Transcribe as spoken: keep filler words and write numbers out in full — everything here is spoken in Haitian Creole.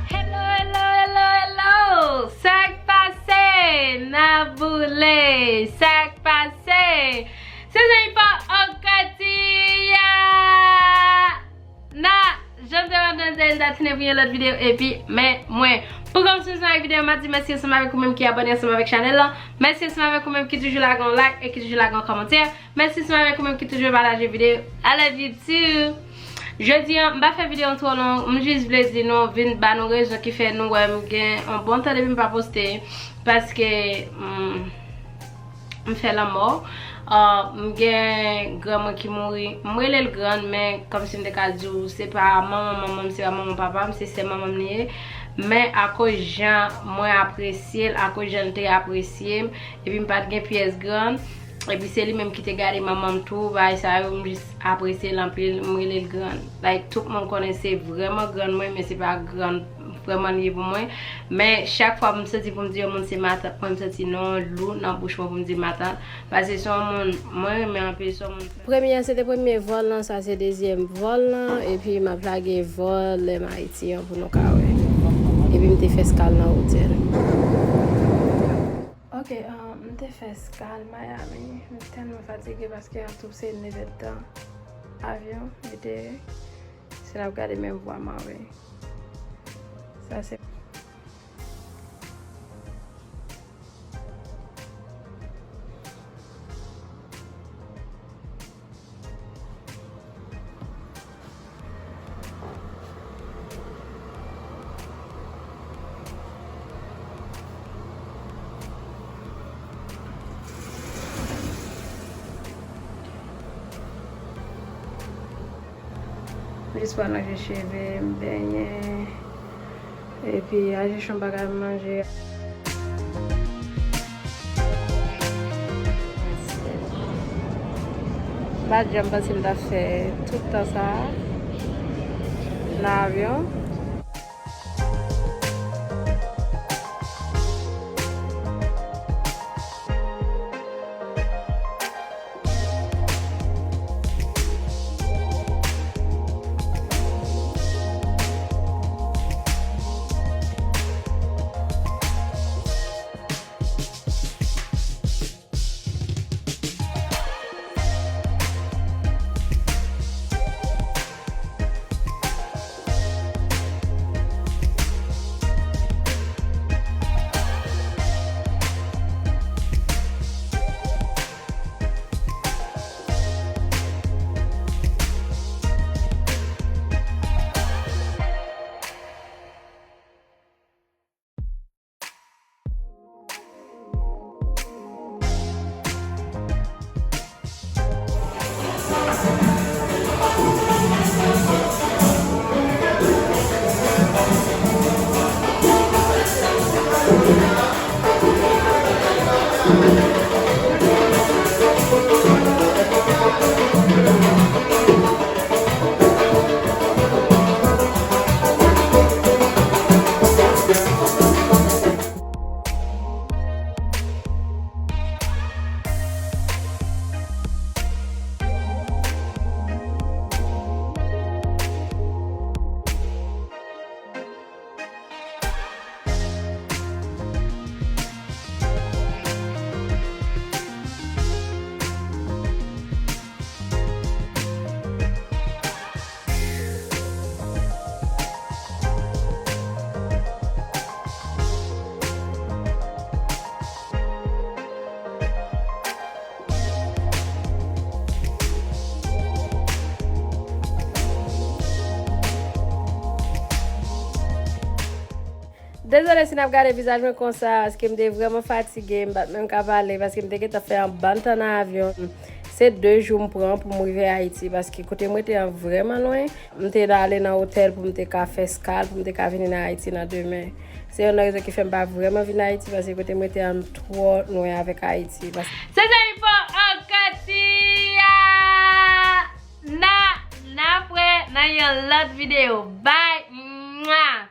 Hello, hello, hello, hello! Sa k pase? N a boule! Sa k pase? Se zanmi pa Okatiya! Na, jan m te wè m nan zèl, m ta tounen pou yon lòt videyo, epi, men, mwen. Pou kòmanse avèk videyo, m ap di mèsi ansanm avèk ou menm ki abòne ansanm avèk chanèl la. Mèsi ansanm avèk ou menm ki toujou lage yon like e ki toujou lage yon kòmantè. Mèsi ansanm avèk ou menm ki toujou pataje videyo. I love you too. Jodi a, m pa fè videyo an twò long, m jis vle di nou, vin ba nou rezon ki fè nou wè m gen yon bon tan depi m pa poste, paske, hmm, m fè lanmò. Ah, m gen grann mwen ki mouri. M rele l grann, men kòmsi m te ka di w, se pa manman manman m, se pa manman papa m, se sè manman m li ye. Men akoz jan mwen apresye l, akoz jan l te apresye m, epi m pa t gen pyès grann, epi se li menm ki te gade manman m tou, bagay sa yo, m jis apresye l anpil, m rele l grann. Like, tout moun konnen se vrèman grann mwen, men se pa grann vrèman li ye pou mwen. Men chak fwa pou m santi pou m di yon moun se matant mwen, m santi non lou nan bouch mwen pou m di matant. Paske se yon moun mwen renmen anpil, se yon moun. Premye a se te premye vòl lan, sa se dezyèm vòl lan, epi m ap lage vòl M I T an pou nou ka wè. Epi m te fè eskal nan otèl. Ok, um, m te fè eskal Miami. M tèlman fatige paske an tou se nevèdtan avyon li te ye. Si n ap gade menm vwa m an, wi. Sa se. M jis pral ranje cheve, m benyen. Epi al chèche yon bagay manje. M pa t janm panse m t ap fè tout tan sa a nan avyon. Dezole si n ap gade vizaj mwen konsa, paske m te vrèman fatige, m pa t menm ka pale, paske m te gentan fè yon bann tan nan avyon. Se de jou m pran pou m rive Ayiti, paske kote m rete an vrèman lwen. M te ale nan otèl pou m te ka fè eskal, pou m te ka vini nan Ayiti nan demen. Se youn nan rezon ki fè m pa vrèman vin Ayiti, paske kote m rete an twò lwen avèk Ayiti. Se te Ipo Ankati a! Na, n ap wè nan yon lòt videyo. Bye! Mwa!